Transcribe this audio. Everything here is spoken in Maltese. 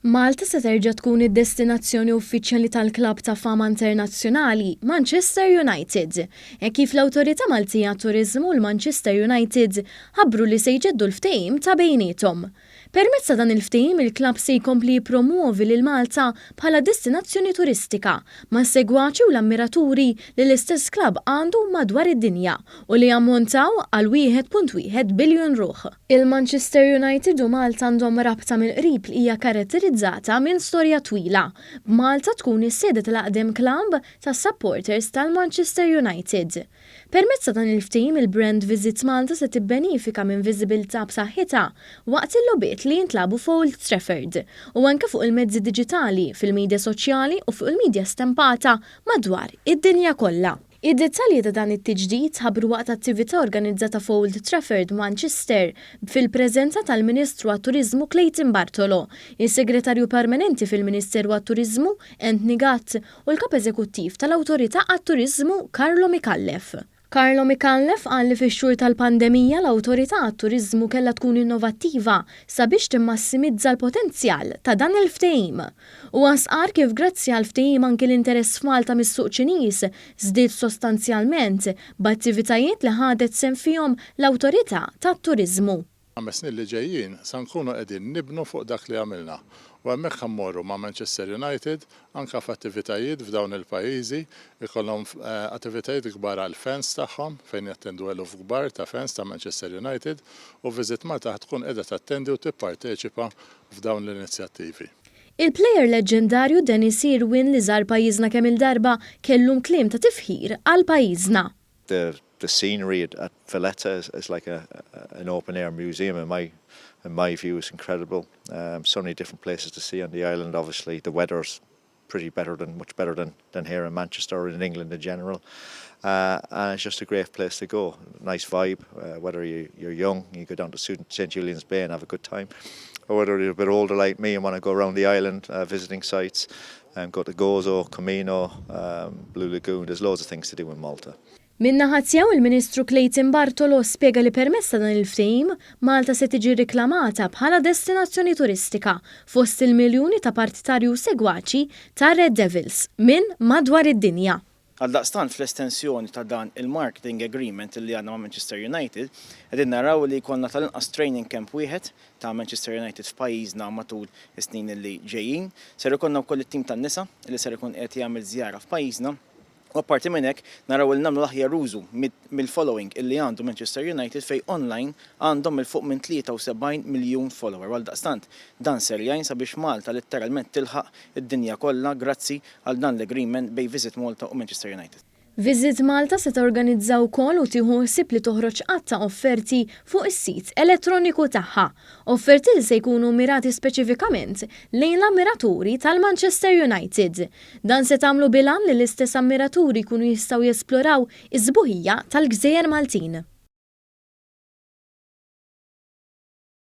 Malta se terġa' tkun id-destinazzjoni uffiċjali tal-klabb ta' fama internazzjonali, Manchester United, hekk kif l-Awtorità Maltija għat-Turiżmu u l-Manchester United ħabbru li se jġeddu l-ftehim ta' bejniethom. Permezz ta' dan il-ftehim il-klabb se jkompli jippromwovi lil Malta bħala destinazzjoni turistika mas-segwaċi u l-ammiraturi li l-istess klabb għandu madwar id-dinja u li jammontaw għal 1.1 biljun ruħ. Il-Manchester United u Malta għandhom rabta mill-qrib li hija karatterizzata minn storja twila, b'Malta tkun is-sede tal-aqdem klabb tas-supporters tal-Manchester United. Permezz ta' dan il-ftehim il-brand Visit Malta se tibbenifika minn viżibilità b'saħħitha waqt il-logħbiet li jintlagħbu f'Old Trafford u anke fuq il-mezzi diġitali, fil-midja soċjali u fuq il-midja stampata madwar id-dinja kollha. Id-dettalji ta' dan it-tiġdid tħabbru waqt attività organizzata f'Old Trafford, Manchester, fil-preżenza tal-Ministru għat-Turiżmu Clayton Bartolo, is-Segretarju Permanenti fil-Ministeru għat-Turiżmu Anthony Gatt u l-Kap Eżekuttiv tal-Awtorità għat-Turiżmu Carlo Micallef. Carlo Micallef qal li fix-xhur tal-pandemija l-Awtorità għat-Turiżmu kellha tkun innovattiva sabiex timmassimizza l-potenzjal ta' dan il-ftehim. Huwa stqarr kif grazzi għall-ftehim anki l-interess f'Malta mis-suq Ċiniż żdied sostanzjalment b'attivitajiet li ħadet sehem fihom l-Awtorità tat-Turiżmu. 5 snin li ġejjin sa nkunu qegħdin nibnu fuq dak li għamilna u hemmhekk ħa mmorru ma' Manchester United anke f'attivitajiet f'dawn il-pajjiżi, ikollhom attivitajiet kbar għall-fans tagħhom fejn jattendu eluf kbar ta' fans ta' Manchester United u Visit Malta ħa tkun qiegħda tattendi u tipparteċipa f'dawn l-inizjattivi. Il-plejer leġġendarju Denis Irwin li żar pajjiżna kemm-il darba kellu kliem ta' tifħir għal pajjiżna. The scenery at Valletta is like an open air museum in my view is incredible. So many different places to see on the island. Obviously, the weather's pretty better than much better than here in Manchester or in England in general. And it's just a great place to go. Nice vibe, whether you're young, you go down to St. Julian's Bay and have a good time, or whether you're a bit older like me and want to go around the island visiting sites, and go to Gozo, Comino, Blue Lagoon. There's loads of things to do in Malta. Min-naħa tiegħu il-Ministru Clayton Bartolo spjega li permezz ta' dan il-ftehim Malta se tiġi riklamata bħala destinazzjoni turistika fost il-miljuni ta' partitarju segwaċi ta' Red Devils minn madwar id-dinja. Għaldaqstant fl-estensjoni ta' dan il-marketing agreement li għandna ma' Manchester United, qegħdin naraw li jkollna tal-inqas training camp wieħed ta' Manchester United f'pajjiżna matul is-snin li ġejjin. Ser ikollna wkoll it-tim tan-nisa li ser ikun qed jagħmel żjara f'pajjiżna. U apparti minn hekk naraw li nagħmlu l-aħjar użu mill-following illi għandu Manchester United fejn online għandhom 'il fuq minn 73 miljun follower. Għaldaqstant dan ser jgħin sabiex Malta letteralment tilħaq id-dinja kollha grazzi għal dan l-agreement bejn Visit Malta u Manchester United. Visit Malta se torganizza wkoll u tieħu ħsieb li toħroġ għadd ta' offerti fuq is-sit elettroniku tagħha. Offerti li se jkunu mirati speċifikament lejn l-ammiraturi tal-Manchester United. Dan se tagħmlu bil-għan li l-istess ammiraturi jkunu jistgħu jesploraw is-sbuħija tal-Gżejjer Maltin.